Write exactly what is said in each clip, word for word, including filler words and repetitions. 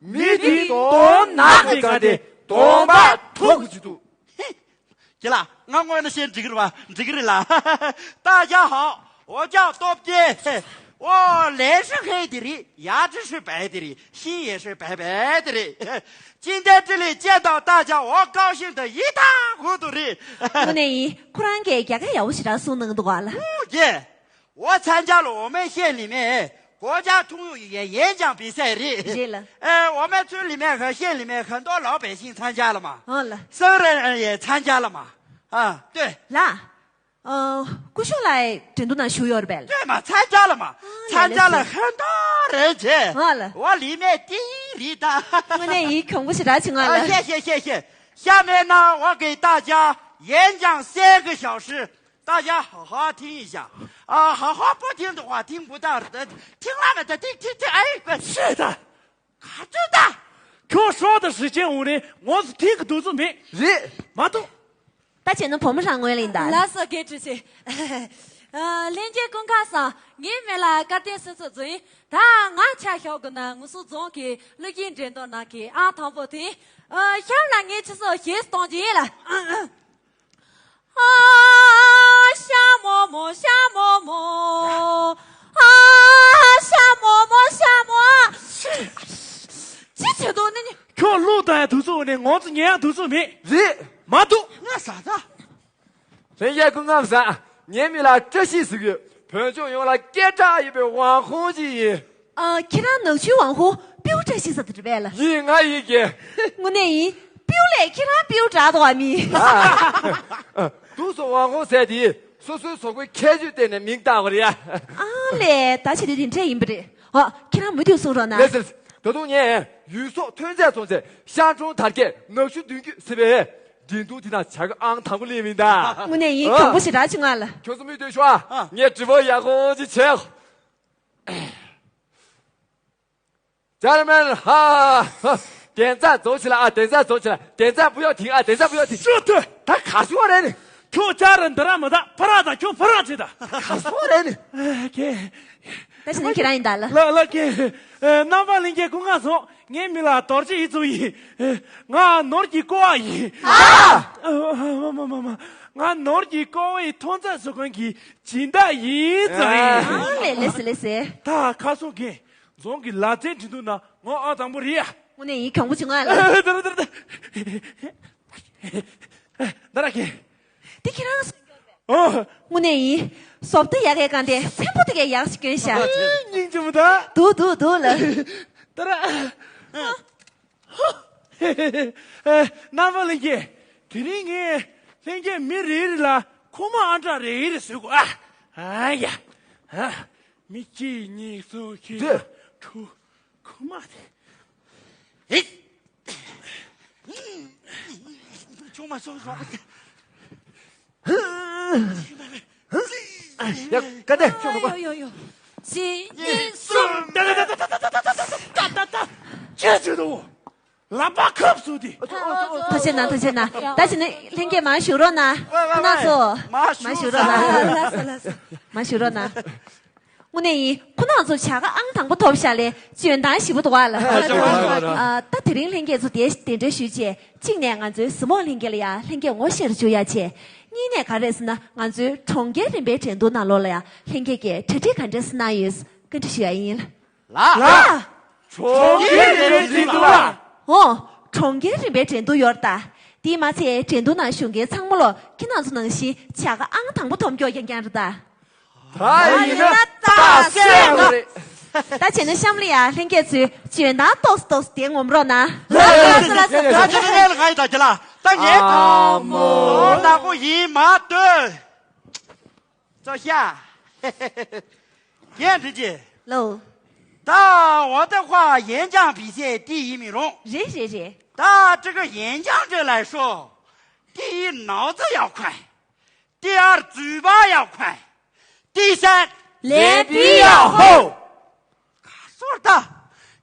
མི་འདིའི་གདོང་ནག་གི་ག་དེ་གདོང་པ་ཐོག་གི་འདུག་ཀྱེ་ལགས། ང་དངོས་གནས་བཤད་འགྲིག་གི་རེད་པ། འགྲིག་གི་རེད་ལགས། 大家好，我叫多杰。我脸是黑的人，牙齿是白的人，心也是白白的人。今天这里见到大家，我高兴得一塌糊涂哩。དངོས་གནས་ཡིན། ཁོ་རང་གིས་རྒྱ་སྐད་ཡག་པོ་ཞེ་དྲག་གསུང་གནང་འདུག་ག་ལགས། 哦耶！我参加了我们县里面国家通用语言演讲比赛哩。རེད་ལགས། 呃，我们村里面和县里面很多老百姓参加了嘛，ཨོ་ལགས། 僧人也参加了嘛。啊，对。 ལགས། ཨ། སྐུ་ཞབས་ལགས་འགྲན་བསྡུར་ནང་ཞུགས་ཡོད་རེད་པས། 对嘛，参加了嘛，啊，参加了很多人去。 ཡ་ལགས། 我里面第一哩的。དངོས་གནས་ཡིན། གྱོང་པོ་ཞེ་དྲག་བྱུང་ང་ལགས། 啊，谢谢谢谢。下面呢，我给大家演讲三个小时，大家好好听一下。啊，好好不听的话，听不到的，听了没得？听听听，哎，是的。 ག་ཚོད་ད། ཁྱོད་ཤོག་དང་གཞི་ཆེན་འོང་རེད། ངོ་སུ་ཐིག་གི་འདུག་ཚོད་མེད། རེད། མ་གཏོགས། ད་བྱས་ན་བུ་མོ་རང་ངོས་ལེན་ད། ལགས་སོ། དགེ་བཀྲིས་ཆེ། ཨ། ལྷན་རྒྱས་སྐུ་ཁམས་བཟང་། ངའི་མིང་ལ་སྐལ་ལྡན་སུམ་ཚོགས་ཟེར། ད་ང་ཆ་བཞག་དགོས་ན་ངུ་སུ་རྫོང་གི་སློབ་གཞིས་འགྲན་བསྡུར་ནང་གི་ཨང་དང་པོ་དེ། ཨ། གཤམ་ལ་ངའི་ཆུ་ཚོད་ཞེས་གཏོང་གི་ཡིན་ལ། ཨ། ཤ་མོག་མོག་ཤ་མོག་མོག་ཨ། ཤ་མོག་མོག་ཤ་མོག་ཅི་བྱེད་དོ་ནི་ནི། ཁྱོད་གླུ་བཏང་ཡ་དུས་ཚོད་ནས་ངོ་ཚ་ཉན་ཡ་དུས་ཚོད་མེད། རེད། མ་འདུག་ང་ཟ་ད། ལྷན་རྒྱས་སྐུ་ཁམས་བཟང་། ངའི་མིང་ལ་བཀྲ་ཤིས་ཟེར་གྱི་ཡོད། བོད་ལྗོངས་ཡོངས་ལ་སྐད་གྲགས་ཡོད་པའི་དབང་ཧོང་ཅིག་ཡིན། ཨ། ཁྱེད་རང་ནག་ཆུའི་དབང་ཧོང་སྤྲེའུ་བཀྲ་ཤིས་ཟེར་དེ་རེད་པས་ལ། ཡིན། ང་ཡིན་གྱི། དངོས་གནས་ཡིན། སྤྲེའུ་ལས་ཁྱེད་རང་སྤྲེའུ་དྲག་འདུག་ཨ་མི། ཨ། དུས་སུ་དབང་ཧོང་ཟེར་དེ་སོ་སོའི་གཟུགས་པོའི་ཁྱད་ཆོས་བརྟེན་ནས་མིང་བཏགས་པ་རེད་ཡ། ཨ་ལས། ད་བྱེད་དུས་དེ་འདྲས་ཡིན་པ་རེད། ཨ། ཁྱེད་རང་མུ་མཐུད་གསུང་རོགས་གནང་། ལགས་སེ། ད་དུང་ངས་ཡུལ་ཟོག་ཐོན་རྫས་བཙོང་ཆེད་ཤང་གྲོང་དར་རྒྱས་ནག་ཆུ་མདུན་རྒྱུད་ཟེར་བའི་འགྲན་བསྡུར་དེ་ནང་བྱ་དགའ་ཨང་དང་པོ་ལེན་པ་ཡིན་ད། དངོས་གནས་ཡིན། ཨ། གྱོང་པོ་ཞེ་དྲག་བྱུང་ང་ལ། ཁྱོད་ཚོ་མུ་མཐུད་ཤོག་ཨ། ཨ། ངས་དྲི་བ་ཡག་པོ་ཅིག་བྱས། 家人们哈，点赞走起来啊！点赞走起来！点赞不要停啊！点赞不要停！说对。他卡死我了呢。 ཁྱོད་ཅག་ར་འདི་ར་མི་ད་ཕ་ར་ད་ཁྱོད་ཕ་ར་ཅི་ད། ཁ་སོ་རེད་ནི། ཨ་ཀེ། ད་ཕྱི་ནས་ཁྱེད་རང་ཡིན་ད་ལ། ལ་ལ་ཀེ། ཨ། རྣམ་པ་ལྷན་རྒྱས་སྐུ་ཁམས་བཟང་། ངའི་མིང་ལ་རྡོ་རྗེ་ཡིད་ཚོ་ཡིན། ཨ། ང་ནོར་གྱི་ཀོ་བ་ཡིན། ཨ། ཨ། མ་མ་མ་མ། ང་ནོར་གྱི་ཀོ་བའི་ཐོན་རྫས་བཟོ་མཁན་གྱི་སྦྱིན་བདག་ཡིན་ཙང་ཡིན། ཨ་ལེ་ལེ་སེ་ལེ་སེ། ད་ཁ་སོང་ཀེ། རྫོང་གི་ལག་རྩལ་འགྲན་བསྡུར་ནང་ངོ་ཨ་དང་པོ་རེད་ཡ། དངོས་གནས་ཡིན། གྱོང་པོ་བྱུང་ང་ལ། ཨ། ད་ད་ད་ད། ད་ར་ཀེ། དེ་ཁྱེད་རང་སུ་སྐྱོན་པས། ཨོ། དངོས་གནས་ཡིན། བཟོ་ལྟ་ཡག་གའི་གང་དེ་ཚན་པོ་དེ་གའི་ཡག་ཞིག་སྐྱོན་ཤག་སྙིང་རྗེ་མོ་ད། འདུག་འདུག་འདུག་ལ། ད་ར། རྣམ་པ་ལྷན་རྒྱས། དེ་རིང་ངས་ལྷན་རྒྱས་མི་རེ་རེ་ལ་ཁུག་མ་ཨ་འདྲ་རེ་རེ་བཟོས་གོ་ཨ། ཨ་ཡ། ཨ། མི་གཅིག་གཉིས་གསུམ་བཞི་དྲུག་ཁུག་མ་དེ། ཨེ། ཆུང་མ་སོང་སོང་། ཡ། ག་དེ་ཆུང་མ། ཡོ་ཡོ་ཡོ། གཅིག་གཉིས་གསུམ། ད་ད་ད། ཅི་བྱེད་དོ། ལག་པ་ཁབ་སུ་དེ། ཐུགས་རྗེ་གནང་། ཐུགས་རྗེ་གནང་། ད་ཅི་ནས་ལྷན་རྒྱས་མར་བཞུགས་རོགས་གནང་། ཁོ་ན་ཚོ། མར་བཞུགས་རོགས་གནང་། ལགས་སོ་ལགས་སོ། མར་བཞུགས་རོགས་གནང་། དངོས་གནས་ཡིན། ཁོ་ན་ཚོ་བྱ་དགའ་ཨང་དང་པོ་ཐོབ་ཤག་ལས་འཇོན་ཐང་ཞེ་པོ་འདུག་ག་ལ། ཨ། ད་དེ་རིང་ལྷན་རྒྱས་ཚོ་དེ་གདན་འདྲེན་ཞུས་བྱས། གཅིག་ནས་ང་ཚོའི་གཟིགས་མོ་བ་ལྷན་རྒྱས་ལ་ཡ་ལྷན་རྒྱས་ངོ་ཤེས་རུ་འཇུག་ཡ་བྱས། གཉིས་ནས་ག་རེ་ཟེར་ན་ང་ཚོའི་གྲོང་ཁྱེར་རིམ་པའི་འགྲན་བསྡུར་ནང་ལོགས་ལ་ཡ་ལྷན་རྒྱས་ཀྱིས་གྲ་སྒྲིག་ག་འདྲ་སེ་གནང་ཡོད་བཀའ་འདྲི་ཞུ་ཡ་ཡིན། ལ། ལ། གྲོང་ཁྱེར་རིམ་པའི་འགྲན་བསྡུར་ལ། འོ། གྲོང་ཁྱེར་རིམ་པའི་འགྲན་བསྡུར་ཡོད་རེད་ད། དེས་མ་ཚད་འགྲན་བསྡུར་ནང་ཞུགས་མཁན་ཚང་མ་ལོ་ཁྱེད་རང་ཚོ་ནང་བཞིན་བྱ་དགའ་ཨང་དང་པོ་ཐོབ་མགྱོགས་རྐྱང་རྐྱང་རེད་ད། ད་ཡིན་ན་རྟགས་གསལ་པོ་རེད། ད་བྱས་ན་གཤམ་ལ་ཡ་ལྷན་རྒྱས་ཚོས་འཇོན་ཐང་ཏོག་ཙམ་ཏོག་ཙམ་དེ་ངོམ་རོགས་གནང་། ལགས་སོ་ལགས་སོ་ལགས་སོ། ད་ཅི་ནས་ལ་ཁ་ཡི་ད་ཅི་ལ་ད་ངས་ཨ་མོ། ཨོ་ནག་པོ་ཡིན་མ་ལྟོས། 坐下。 ངས་འདྲི་གྱི། ལོ། 到我的话，演讲比赛第一名容。 རེད་རེད་རེད། 到这个演讲者来说，第一脑子要快，第二嘴巴要快，第三脸皮要厚。 ཁ་སོར་ད།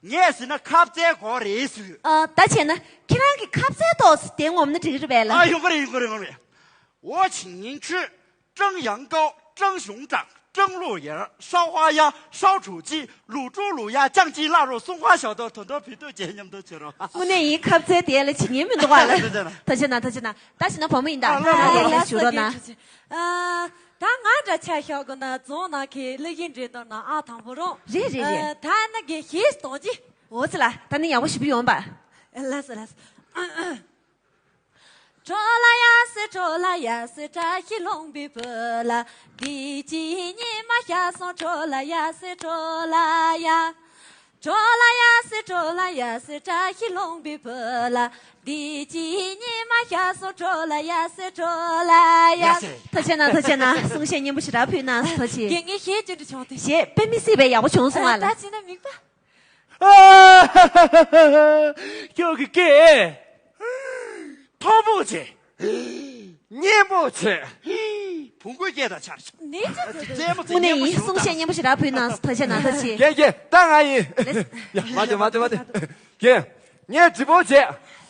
ངས་ཟེར་ན་ཁ་རྩལ་གོ་རེད་ཟེར། ཨ། ད་བྱས་ན་ཁྱེད་རང་གི་ཁ་རྩལ་ཏོག་ཙམ་དེ་ངོམ་ན་འགྲིག་གི་རེད་པས་ལ། ཨ། ཡོང་གི་རེད་ཡོང་གི་རེད་ཡོང་གི་རེད། 我请您吃蒸羊羔、蒸熊掌、蒸鹿眼、烧丑鸡、卤猪、卤鸭、酱鸡、腊肉、松花小豆、土豆、皮豆、咸、咸豆、茄肉。 དངོས་གནས་ཡིན། ཁ་རྩལ་དེ་ལ་བྱེད་ཉན་མི་འདུག་ག་ལ། ཐུགས་རྗེ་གནང་། ཐུགས་རྗེ་གནང་། ད་བྱས་ན་བུ་མོ་ཡིན་ད། ཨ། ལགས་སོ་ལགས་སོ། ཞུ་རོགས་གནང་། ཨ། ད་ང་འདྲ་ཆ་བཞག་དགོས་ན་རྫོང་ནང་གི་སློབ་གཞི་འགྲན་བསྡུར་ནང་ཨང་དང་པོ་རང་། རེད་རེད་རེད། ཨ། ད་ནི་དགེ་བཤེས་གཏོང་རྒྱུ། འོ་ཙི་ལ། ད་ནི་ཡག་པོ་ཞེ་པོ་ཡོང་པ། ལགས་སོ་ལགས་སོ། ཐུགས་རྗེ་གནང་། ཐུགས་རྗེ་གནང་། གསུང་བཤད་སྙན་པོ་ཞེ་དྲག་ཕུལ་གནང་། ཐུགས་རྗེ་ཆེ། དགེ་བཤེས་ཅི་འདྲ་བྱུང་དེ། ཞེས་དཔེ་མི་སྲིད་པའི་ཡག་པོ་བྱུང་སོང་ང་ལ། ད་བྱས་ན་མིག་པ། ཁྱོད་ཀྱི་སྐད་མཐོ་པོ་བྱས། སྙན་པོ་བྱས། བོང་གུའི་སྐད་དང་ཆ་རེད། ནས་ཅི་ཟེར། རྩེད་མོ་རྩེ། དངོས་གནས་ཡིན། གསུང་བཤད་སྙན་པོ་ཞེ་དྲག་ཕུལ་གནང་། ཐུགས་རྗེ་གནང་། ཐུགས་རྗེ་ཆེ། རྒན་རྒན། ད་ང་ཡིན། ལེ། ཡ། མ་དེ་མ་དེ་མ་དེ། རྒན། ངས་དྲི་བ་བྱས།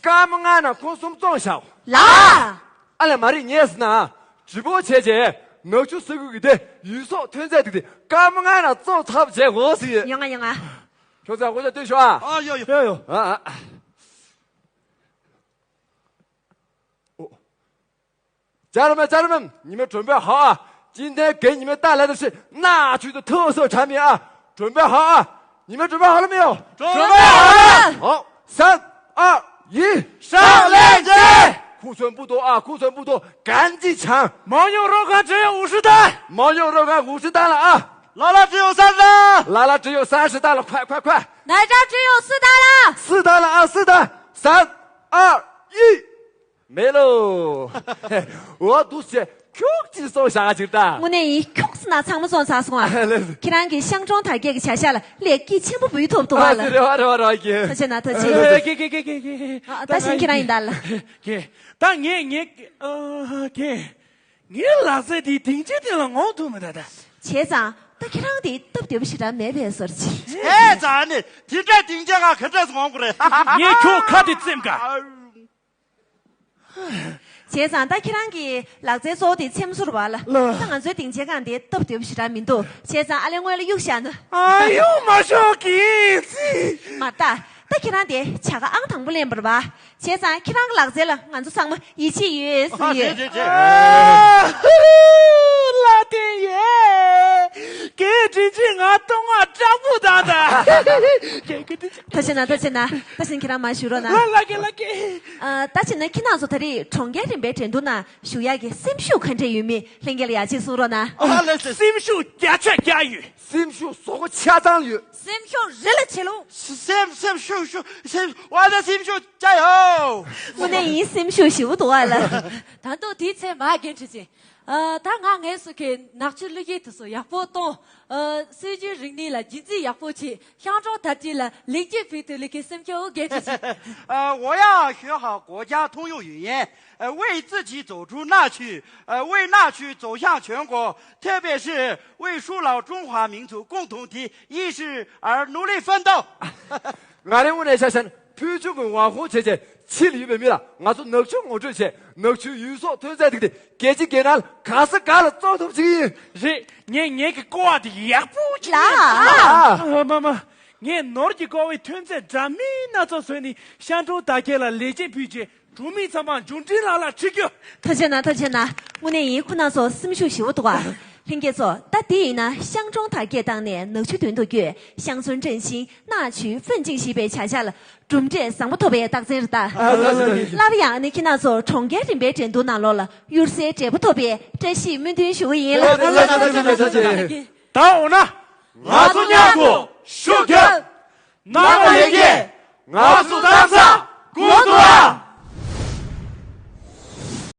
སྐར་མ་ལྔ་ནང་ཁོང་གསུམ་བཙོང་བཞག་ལ། ཨ་ལས་མ་རེད། ངས་ཟེར་ན་དྲི་བ་བྱས་རྗེས་ ནག་ཆུ་ས་ཁུལ་གྱི་དེ་ཡུལ་ཟོག་ཐོན་རྫས་དེ་དེ་སྐར་མ་ལྔ་ནང་བཙོང་ཐབས་བྱེད་དགོས་ཟེར། ཡོང་ང་ཡོང་ང་། ཁྱོད་ཚོ་དབུ་ཞྭ་སྟོན་ཤོག་ཨ། ཨ་ཡོ་ཡོ། ཡོ་ཡོ། ཨ་ཨ། ཨོ། 家人们，家人们，你们准备好啊！今天给你们带来的是纳曲的特色产品啊！准备好啊！你们准备好了没有？准备好了。好，三、二、一，上链接。库存不多啊，库存不多，赶紧抢！牦牛肉干只有五十担。牦牛肉干五十担了啊！拉拉只有三十担。拉拉只有三十担了，快快快！奶渣只有四担了。四担了啊，四担！三、二、一。 མེད་ལོ། འོ་འདུག་སེ་ཁྱོད་ཀྱིས་བཙོང་བཞག་ཅིག་ད། དངོས་གནས་ཡིན། ཁྱོད་ཀྱིས་ན་ཚང་མ་བཙོང་ཚར་སོང་ཨ། ལགས་སོ། ཁྱེད་རང་གིས་ཤང་གྲོང་དར་རྒྱས་ཀྱི་བྱ་གཞག་ལ་ལས་འགུལ་ཆེན་པོ་འབུལ་ཐུབ་འདུག་ཨ་ཨ་ལ། དེ་རེད་བ་རེད་བ་རེད་བ་ཀྱེ། ཐུགས་རྗེ་གནང་ཐུགས་རྗེ། ཨ་ཀྱེ་ཀྱེ་ཀྱེ་ཀྱེ་ཀྱེ། ཨ་ད་བཞིན་ཁྱེད་རང་ཡིན་ད་ལ། ཀྱེ། ད་ངས་ངས་ཨ་ཀྱེ། ངའི་ལག་རྩལ་འདི་སྡིངས་ཆའི་སྟེང་ལ་ངོམ་ཐུབ་མི་འདུག་ད། བྱས་ཙང་ད་ཁྱེད་རང་འདི་སྟབས་བདེ་པོ་ཞེ་དྲག་མེད་པའི་བཟོ་འདྲ་ཅིག་བྱས་ཙང་ནི་དེ་འདྲ་སྡིངས་ཆ་ང་ག་འདྲས་ངོམ་དགོས་རེད། ངས་ཁྱོད་ཁ་དེ་བཙེམ་ག། བྱས་ཙང་ད་ཁྱེད་རང་གི་ལག་རྩལ་གཙོ་བོ་དེ་འཚེམ་བཟོ་རེད་བ་ལ། ལགས། ད་ང་ཚོའི་སྡིངས་ཆའི་སྒང་དེ་སྟབས་བདེ་པོ་ཞེ་དྲག་མི་འདུག་བྱས་ཙང་ཨ་ལས་སྔོན་ལ་གཡུག་བཞག་ན། ཨ་གཡུག་མ་ཤོག་གིན་ཙི། མ་ད། ད་ཁྱེད་རང་དེ་བྱ་དགའ་ཨང་དང་པོ་ལེན་པ་རེད་བ། བྱས་ཙང་ཁྱེད་རང་གི་ལག་རྩལ་ལ་ང་ཚོ་ཚང་མ་ཡིད་ཆེས་ཡོད་ཟེར་ཨ་ཡོད། རེད་རེད་རེད། ཨ་ཧུ། ལ་དེ་ཡེ། ཀྱེ་དྲིན་ཆེ་ང་སྟོད་ང་སྐྲག་པོ་དང་ད། ཀྱེ་ཀྱེ་དྲིན་ཆེ། ད་བྱས་ན་ད་བྱས་ན་ད་བྱས་ན་ཁྱེད་རང་མར་བཞུགས་རོགས་གནང་། ལ་ལ་ཀྱེ་ལ་ཀྱེ། ཨ་ད་བྱས་ན་ཁྱེད་རང་ཚོ་ད་རེས་གྲོང་ཁྱེར་རིམ་པའི་འགྲན་བསྡུར་ནང་ཞུགས་ཡག་གི་སེམས་ཤུགས་ག་འདྲས་ཡོད་མེད་ལྷན་རྒྱས་ལ་ཡར་གཅིག་གསུང་རོགས་གནང་། ཨ་ལགས་སེ། སེམས་ཤུགས་བརྒྱ་ཆ་བརྒྱ་ཡོད། སེམས་ཤུགས་ཟོག་པོ་ཆ་ཚང་ཡོད། སེམས་ཤུགས་རི་ལ་ཆེ་ལོ། སེམས་སེམས་ཤུགས་ཤུགས་སེམས་ཝ་ད་སེམས་ཤུགས་ཅ་ཡོ། དངོས་གནས་ཡིན། སེམས་ཤུགས་ཞེ་པོ་འདུག་ཨ་ལ། ད་དུང་དེའི་ཚེ་མ་རྒན་ཁྲི་ཆེ། ཨ་ད་ང་ངས་སུ་ཁའི་ནག་ཆུ་ཀླུ་རྒྱལ་དུ་སུ་ཡག་པོ་གཏོང་། ཨ་སྲོལ་རྒྱུན་རིག་གནས་ལ་རྒྱུན་འཛིན་ཡག་པོ་བྱེད། ཤང་གྲོང་དར་རྒྱས་ལ་ལེགས་སྐྱེས་ཕུལ་ཐུབ་ལེ་ཁའི་སེམས་ཁྱོད་འོ་རྒན་ཁྲི་ཆེ། 呃，我要学好国家通用语言，呃，为自己走出纳曲，呃，为纳曲走向全国，特别是为树牢中华民族共同体，一直而努力奋斗。 ང་རང་དངོས་གནས་ཤ་ཤ་ནི་ཕུལ་བྱུང་གི་དབང་ཁོངས་བྱས་བྱས་ཕྱི་ལ་ཡོད་པའི་མི་ལ་ང་ཚོ་ནག་ཆུ་ངོ་སྤྲོད་བྱས། ནག་ཆུའི་ཡུལ་ཟོག་ཐོན་རྫས་དེ་ག་དེ་རྒྱལ་སྤྱི་རྒྱལ་ནང་ལ་ག་ས་ག་ལ་བཙོང་ཐུབ་ཅིག་ཡིན། རེད། ངས་ངེད་ཀྱི་ཀོ་བ་དེ་ཡག་པོ་ཅིག་ལ། ཨ། ཨ་མ་མ། ངས་ནོར་གྱི་ཀོ་བའི་ཐོན་རྫས་འདྲ་མིན་སྣ་ཚོགས་བཟོས་ནས་ཤང་གྲོང་དར་རྒྱས་ལ་ལེགས་སྐྱེས་ཕུལ་རྗེས་གྲོང་མི་ཚང་མ་འབྱོར་འབྲིང་ལག་ལ་ཁྲིད་རྒྱུ། ཐུགས་རྗེ་གནང་། ཐུགས་རྗེ་གནང་། དངོས་གནས་ཡིན། ཁོ་རང་ཚོ་སེམས་ཤུགས་ཞེ་པོ་འདུག་ཨ། ལྷན་རྒྱས་ཚོ། ད་དེ་ཡིན་ན་ཤང་གྲོང་དར་རྒྱས་བཏང་ནས་ནག་ཆུ་མདུན་དུ་བསྐྱོད། ཤང་ཚུན་ཀྲན་ཤིང་ནག་ཆུའི་ཧྥན་ཅིང་ཞེས་པའི་བྱ་གཞག་ལ་གྲུབ་འབྲས་བཟང་པོ་ཐོབ་པའི་རྟགས་མཚན་རེད་ད། ཨ་ལགས་སོ་ལགས་སོ། སླར་ཡང་ནི་ཁྱེད་རང་ཚོ་གྲོང་ཁྱེར་རིམ་པའི་འགྲན་བསྡུར་ནང་ལོགས་ལ་གཡུར་ཟའི་འབྲས་བུ་ཐོབ་པའི་བཀྲ་ཤིས་སྨོན་འདུན་ཞུ་གི་ཡིན་ལ། ཨ་ལགས་སོ་ལགས་སོ་ལགས་སོ། ད་འོ་ན། ང་ཚོ་མཉམ་དུ་ཤུགས་རྒྱབ། ནང་པ་ལྷན་རྒྱས། ང་ཚོ་